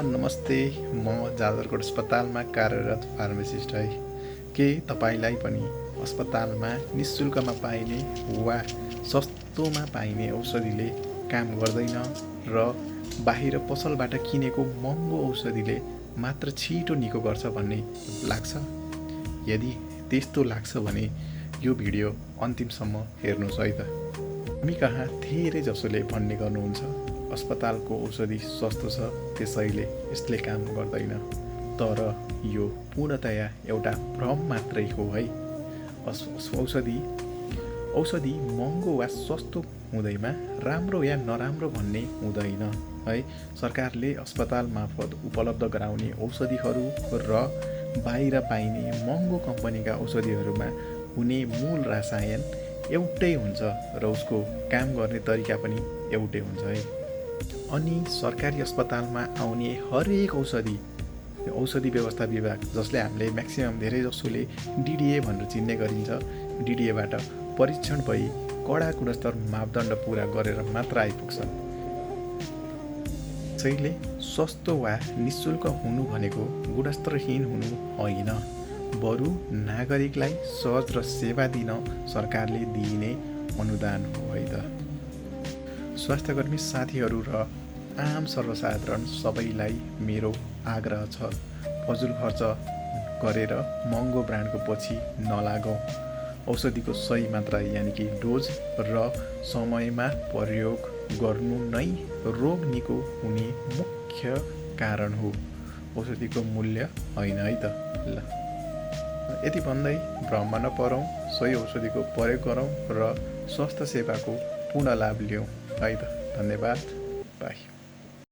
नमस्ते। म जाजरकोट अस्पतालमा कार्यरत फार्मासिस्ट है। के तपाईलाई पनि अस्पतालमा निःशुल्कमा पाइने वा सस्तोमा पाइने औषधिले काम गर्दैन र बाहिर पसलबाट किनेको महँगो औषधिले मात्र छिटो निको गर्छ भन्ने लाग्छ? यदि त्यस्तो लाग्छ भने यो भिडियो अन्तिमसम्म हेर्नुहोस् है त। हामी कहाँ धेरै जसोले भन्ने गर्नुहुन्छ अस्पतालको औषधि सस्तो छ त्यसैले यसले काम गर्दैन। तर यो पूर्णतया एउटा भ्रम मात्रै हो है। औषधि महँगो वा सस्तो हुँदैमा राम्रो या नराम्रो भन्ने हुँदैन है। सरकारले अस्पताल मार्फत उपलब्ध गराउने औषधिहरू र बाहिर पाइने महँगो कम्पनीका औषधिहरूमा हुने मूल रसायन एउटै हुन्छ र उसको काम गर्ने तरिका पनि एउटै हुन्छ है। अनि सरकारी अस्पतालमा आउने हरेक औषधि व्यवस्था विभाग, जसले हामीले म्याक्सिमम धेरै जसोले डिडिए भनेर चिन्ने गरिन्छ, डिडिएबाट परीक्षण भई कडा गुणस्तर मापदण्ड पुरा गरेर मात्र आइपुग्छन्। त्यसैले सस्तो वा निःशुल्क हुनु भनेको गुणस्तरहीन हुनु होइन, बरु नागरिकलाई सहज र सेवा दिन सरकारले दिइने अनुदान हो है त। स्वास्थ्यकर्मी साथीहरू र आम सर्वसाधारण सबैलाई मेरो आग्रह छ, फजुल खर्च गरेर महँगो ब्रान्डको पछि नलागौँ। औषधिको सही मात्रा यानि कि डोज र समयमा प्रयोग गर्नु नै रोग निको हुने मुख्य कारण हो, औषधिको मूल्य होइन है त। ल, यति भन्दै भ्रममा नपरौँ, सही औषधिको प्रयोग गरौँ र स्वास्थ्य सेवाको पूर्ण लाभ लियौँ है त। धन्यवाद। बाई।